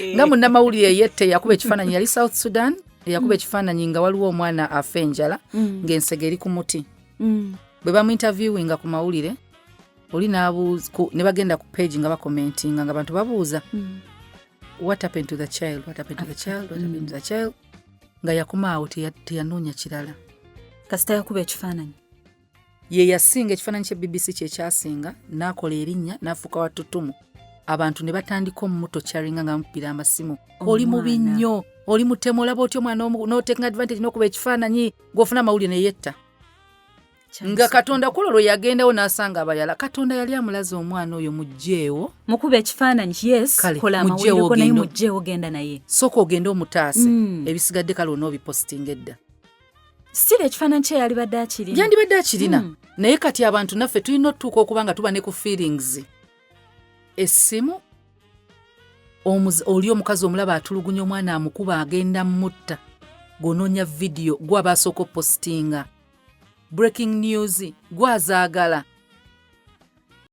Nga munnamawulire yette yakuba ekifaananyi, yali South Sudan, eyakuba ekifaananyi nga waliwo omwana afa enjala ng'ensege eri ku muti. Bwe bamuinterviewinga ku mawulire oli n'abuuza ne bagenda ku page nga bakomentinga nga bantu babuuza, "What happened to the child? What happened to the child? What happened to the child?" Nga yakomaawo, teyanoonya kirala. Kasita yakuba ekifaananyi. Ye yasinga, ekifaananyi kye BBC kyekyasinga, n'akola erinnya, n'afuuka wa tutumu. Abantu ne batandika omutorturinga nga bamukubira amasimu, "Oli mubi Omwana. nnyo, oli mutemu, olaba otya omwana n'otakinga advantage n'okuba ekifaananyi ng'ofuna amawulire?" Neyetta. Nga Katonda kulo lwe yagendawo n'asanga abayala, Katonda yali amulaze omwana oyo, mugjeewo. Mukuba ekifaananyi, yes. Kale, kola muggyeewo. Amawulire go naye mugjeewo, genda naye. Sooka ogende omutaase, ebisigadde kale onoobipositinga edda. Still ekifaananyi kye yalibadde akirina. Yandibadde akirina. Naye kati abantu naffe tulina otutuuka okuba nga tuba ne ku feelings. Essimu, oli omukazi omulaba atulugunya omwana, amukuba, agenda mutta, gw'onoonya vidiyo, gwaba asooka opositinga breaking news, gwazaagala.